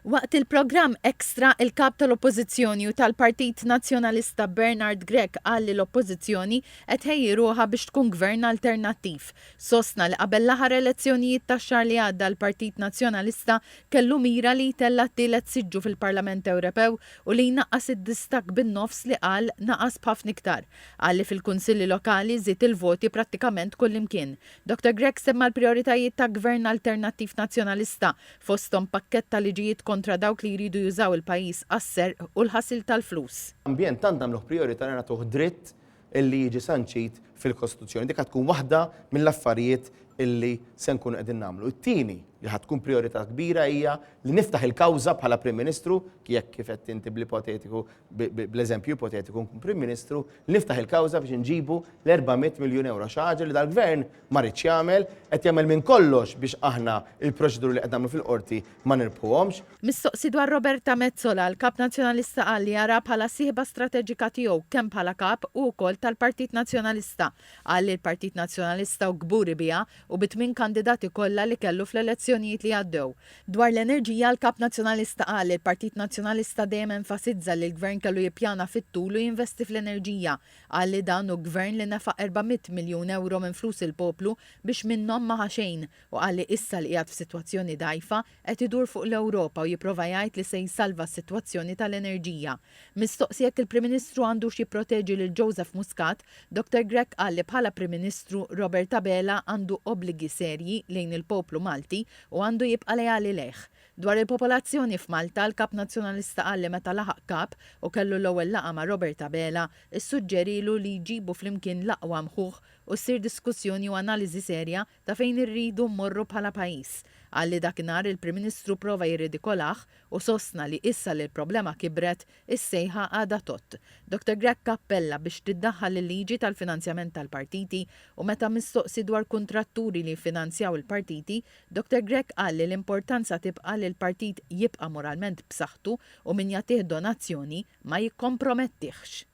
Waqt il-programm Extra, il-Kap tal-Oppożizzjoni u tal-Partit Nazzjonalista Bernard Grech qal li l-Oppożizzjoni qed tħejji ruħha biex tkun gvern alternattiv. Sostna li qabel l-aħħar elezzjonijiet tax-xahar li għadda l-Partit Nazzjonalista kellu mira li jtella' t-tielet siġġu fil-Parlament Ewropew u li jnaqqas id-distakk bin-nofs li qal naqas b'ħafna iktar. Qal li fil-Kunsilli Lokali żied il-voti prattikament kullimkien. Dottor Grech semma l-prijoritajiet ta' gvern alternattiv Nazzjonalista fosthom pakkett ta' liġijiet kontra dawk li jridu jużaw il-pajjiż għas-serq u l-ħasil tal-flus. Ambjent tant nagħmluh prijorità li nagħtuh dritt illi jiġi sanċit fil-Kostituzzjoni. Dik ħa tkun waħda mill-affarijiet illi se nkunu qegħdin nagħmlu. It-tieni li ħa tkun prijorità kbira hija li niftaħ il-kawża bħala Prim Ministru, jekk kif għedt inti bl-ipotetiku bl-eżempju ipotetiku nkun Prim Ministru, niftaħ il-kawża biex inġibu l-400 miljun ewro, xi ħaġa li dal-Gvern ma riedx jagħmel, qed jagħmel minn kollox biex aħna il-proċeduri li qed nagħmlu fil-qorti ma nirbħuhomx. Mistoqsi dwar Roberta Metsola, l-Kap Nazzjonalista qal li jaraha bħala sieħba strateġika tiegħu kemm bħala Kap u wkoll tal-Partit Nazzjonalista. Qal li l-Partit Nazzjonalista hu kburi biha u bit-tmien kandidati kollha li kellu fl-elezzjonijiet li għaddew. Dwar l-enerġija, l-Kap Nazzjonalista qal li l-Partit Nazzjonalista dejjem enfasizza li l-Gvern kellu jippjana fit-tul u jinvesti fl-enerġija. Qal li dan hu Gvern li nefaq 400 miljun ewro minn flus il-poplu biex minnhom ma ħa xejn u qal li issa li qiegħed f'sitwazzjoni dgħajfa qed idur fuq l-Ewropa u jipprova jgħid li se jsalva s-sitwazzjoni tal-enerġija. Mistoqsi jekk il-Prim Ministru għandux jipproteġi lil Joseph Muscat, Dottor Grech qal li bħala Prim Ministru Robert Abela għandu obbligi serji lejn il-poplu Malti u għandu jibqa' leali lejh. Dwar il-popolazzjoni f'Malta, l-Kap Nazzjonalista qal li meta laħaq Kap u kellu l-ewwel laqgħa ma' Robert Abela, issuġġerielu li jġibu flimkien l-aqwa mħuħ u ssir diskussjoni u analiżi serja ta' fejn irridu mmorru bħala pajjiż. Qal li dakinhar il-Prim Ministru prova jirridikolah u sostna li issa li l-problema kibret, is-sejħa għadha tgħodd. Dottor Grech appella biex tiddaħħal il-liġi tal-finanzjament tal-partiti u meta mistoqsi dwar kuntratturi li jiffinanzjaw il-partiti, Dottor Grech qal li l-importanza tibqa' li l-partit jibqa' moralment b'saħħtu u min jagħtih donazzjoni ma jikkompromettihx.